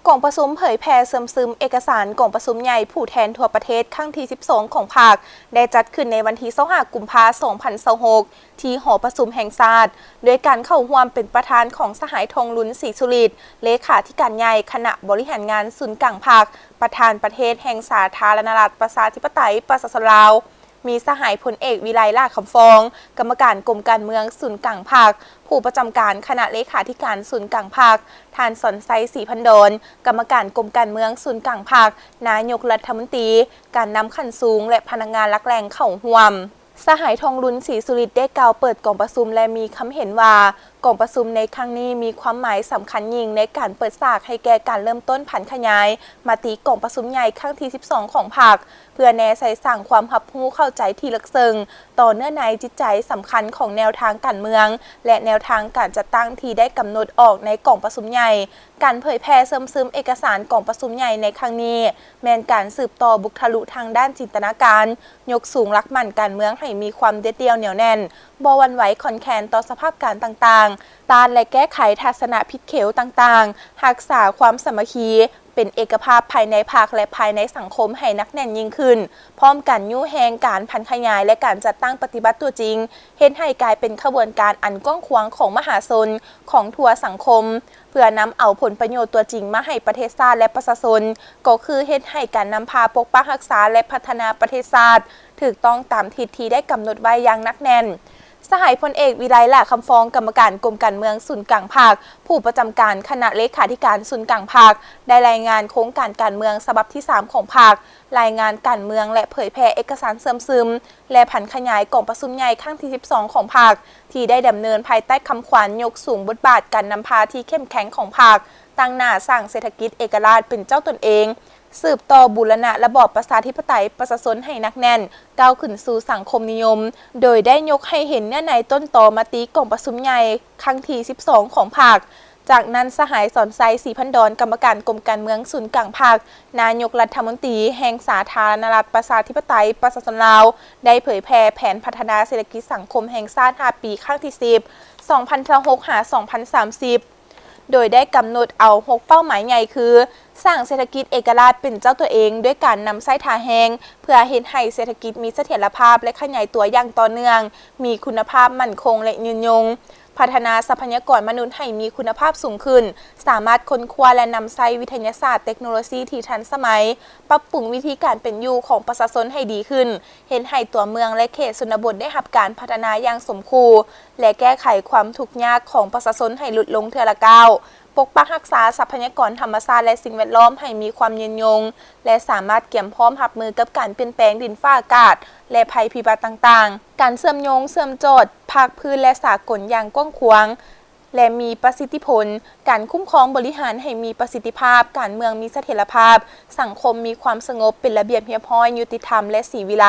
ກອງປະຊຸມເຜີຍແຜ່ເຊື່ອມຊຶມເອກະສານກອງປະຊຸມໃຫຍ່ຜູ້ແທນທົ່ວປະເທດຄັ້ງທີສິບສອງຂອງພັກ ໄດ້ຈັດຂຶ້ນໃນວັນທີຊາວຫ້າ ກຸມພາ ສອງພັນຊາວຫົກ ທີ່ຫໍປະຊຸມແຫ່ງຊາດ ໂດຍການເຂົ້າຮ່ວມເປັນປະທານຂອງສະຫາຍ ທອງລຸນ ສີສຸລິດ ເລຂາທິການໃຫຍ່ຄະນະບໍລິຫານງານສູນກາງພັກ, ປະທານປະເທດແຫ່ງສາທາລະນະລັດປະຊາທິປະໄຕປະຊາຊົນລາວ, ມີສະຫາຍ ພົນເອກ ວິໄລ ຫຼ້າຄຳຟອງ ກຳມະການກົມການເມືອງສູນກາງພັກ, ຜູ້ປະຈຳການຄະນະເລຂາທິການສູນກາງພັກ, ທ່ານ ສອນໄຊ ສີພັນດອນ ກຳມະການກົມການເມືອງສູນກາງພັກ, ນາຍົກລັດຖະມົນຕີ, ການນຳຂັ້ນສູງ ແລະ ພະນັກງານຫຼັກແຫຼ່ງເຂົ້າຮ່ວມ. ສະຫາຍ ທອງລຸນ ສີສຸລິດ ໄດ້ກ່າວເປີດກອງປະຊຸມ ແລະ ມີຄຳເຫັນວ່າ ກອງປະຊຸມໃນຄັ້ງນີ້ມີຄວາມໝາຍສຳຄັນຍິ່ງໃນການເປີດສາກໃຫ້ແກ່ການເລີ່ມຕົ້ນຜັນຂະຫຍາຍມະຕິກອງປະຊຸມໃຫຍ່ຄັ້ງທີສິບສອງຂອງພັກ ເພື່ອແນໃສ່ສ້າງຄວາມຮັບຮູ້ເຂົ້າໃຈທີ່ເລິກເຊິ່ງຕໍ່ເນື້ອໃນຈິດໃຈສຳຄັນຂອງແນວທາງການເມືອງ ແລະ ແນວທາງການຈັດຕັ້ງທີ່ໄດ້ກຳນົດອອກໃນກອງປະຊຸມໃຫຍ່. ການເຜີຍແຜ່ເຊື່ອມຊຶມເອກະສານກອງປະຊຸມໃຫຍ່ໃນຄັ້ງນີ້ ແມ່ນການສືບຕໍ່ບຸກທະລຸທາງດ້ານຈິນຕະນາການ, ຍົກສູງຫຼັກໝັ້ນການເມືອງໃຫ້ມີຄວາມເດັດດ່ຽວໜຽວແໜ້ນ, ບໍ່ຫວັ່ນໄຫວຄອນແຄນຕໍ່ສະພາບການຕ່າງໆ, ຕ້ານ ແລະ ແກ້ໄຂທັດສະນະຜິດຂຽວຕ່າງໆ, ຮັກສາຄວາມສາມັກຄີ, ເປັນເອກະພາບພາຍໃນພັກ ແລະ ພາຍໃນສັງຄົມໃຫ້ໜັກແໜ້ນຍິ່ງຂຶ້ນ, ພ້ອມກັນຍູ້ແຮງການຜັນຂະຫຍາຍ ແລະ ການຈັດຕັ້ງປະຕິບັດຕົວຈິງ, ເຮັດໃຫ້ກາຍເປັນຂະບວນການອັນກວ້າງຂວາງຂອງມະຫາຊົນ, ຂອງທົ່ວສັງຄົມ, ເພື່ອນຳເອົາຜົນປະໂຫຍດຕົວຈິງມາໃຫ້ປະເທດຊາດ ແລະ ປະຊາຊົນ, ກໍຄືເຮັດໃຫ້ການນຳພາປົກປັກຮັກສາ ແລະ ພັດທະນາປະເທດຊາດ ຖືກຕ້ອງຕາມທິດທີ່ໄດ້ກຳນົດໄວ້ຢ່າງໜັກແໜ້ນ. ສະຫາຍ ພົນເອກ ວິໄລ ຫຼ້າຄຳຟອງ ກຳມະການກົມການເມືອງສູນກາງພັກ, ຜູ້ປະຈຳການຄະນະເລຂາທິການສູນກາງພັກ ໄດ້ລາຍງານໂຄງການການເມືອງສະບັບທີສາມຂອງພັກ, ລາຍງານການເມືອງ ແລະ ເຜີຍແຜ່ເອກະສານເຊື່ອມຊຶມ ແລະ ຜັນຂະຫຍາຍກອງປະຊຸມໃຫຍ່ຄັ້ງທີສິບສອງຂອງພັກ ທີ່ໄດ້ດຳເນີນພາຍໃຕ້ຄຳຂວັນ ຍົກສູງບົດບາດການນຳພາທີ່ເຂັ້ມແຂງຂອງພັກ, ຕັ້ງໜ້າສ້າງເສດຖະກິດເອກະລາດເປັນເຈົ້າຕົນເອງ, ສືບຕໍ່ບູລະນະລະບອບປະຊາທິປະໄຕປະຊາຊົນໃຫ້ໜັກແໜ້ນ, ກ້າວຂຶ້ນສູ່ສັງຄົມນິຍົມ, ໂດຍໄດ້ຍົກໃຫ້ເຫັນເນື້ອໃນຕົ້ນຕໍມະຕິກອງປະຊຸມໃຫຍ່ຄັ້ງທີສິບສອງຂອງພັກ. ຈາກນັ້ນ ສະຫາຍ ສອນໄຊ ສີພັນດອນ ກຳມະການກົມການເມືອງສູນກາງພັກ, ນາຍົກລັດຖະມົນຕີແຫ່ງສາທາລະນະລັດປະຊາທິປະໄຕປະຊາຊົນລາວ ໄດ້ເຜີຍແຜ່ແຜນພັດທະນາເສດຖະກິດສັງຄົມແຫ່ງຊາດຫ້າປີ ຄັ້ງທີສິບ ສອງພັນຊາວຫົກ ຫາ ສອງພັນສາມສິບ ໂດຍໄດ້ກຳນົດເອົາຫົກເປົ້າໝາຍໃຫຍ່ຄື ສ້າງເສດຖະກິດເອກະລາດເປັນເຈົ້າຕົວເອງ ດ້ວຍການນຳໃຊ້ທ່າແຮງ ເພື່ອເຮັດໃຫ້ເສດຖະກິດມີສະຖຽນລະພາບ ແລະ ຂະຫຍາຍຕົວຢ່າງຕໍ່ເນື່ອງ, ມີຄຸນນະພາບໝັ້ນຄົງ ແລະ ຍືນຍົງ, ພັດທະນາຊັບພະຍາກອນມະນຸດໃຫ້ມີຄຸນນະພາບສູງຂຶ້ນ, ສາມາດຄົ້ນຄວ້າ ແລະ ນຳໃຊ້ວິທະຍາສາດເຕັກໂນໂລຊີທີ່ທັນສະໄໝ, ປັບປຸງວິທີການເປັນຢູ່ຂອງປະຊາຊົນໃຫ້ດີຂຶ້ນ, ເຮັດໃຫ້ຕົວເມືອງ ແລະ ເຂດຊົນນະບົດໄດ້ຮັບການພັດທະນາຢ່າງສົມຄູ່ ແລະ ແກ້ໄຂຄວາມທຸກຍາກຂອງປະຊາຊົນໃຫ້ຫຼຸດລົງເທື່ອລະກ້າວ, ປົກປັກຮັກສາຊັບພະຍາກອນທຳມະຊາດ ແລະ ສິ່ງແວດລ້ອມໃຫ້ມີຄວາມຍືນຍົງ ແລະ ສາມາດກຽມພ້ອມຮັບມືກັບການປ່ຽນແປງດິນຟ້າອາກາດ ແລະ ໄພພິບັດຕ່າງໆ, ການເຊື່ອມໂຍງເຊື່ອມຈອດພາກພື້ນ ແລະ ສາກົນຢ່າງກວ້າງຂວາງ ແລະ ມີປະສິດທິຜົນ, ການຄຸ້ມຄອງບໍລິຫານໃຫ້ມີປະສິດທິພາບ, ການເມືອງມີສະຖຽນລະພາບ, ສັງຄົມມີຄວາມສະຫງົບ, ເປັນລະບຽບຮຽບຮ້ອຍ, ຍຸຕິທຳ ແລະ ສີວິໄລ.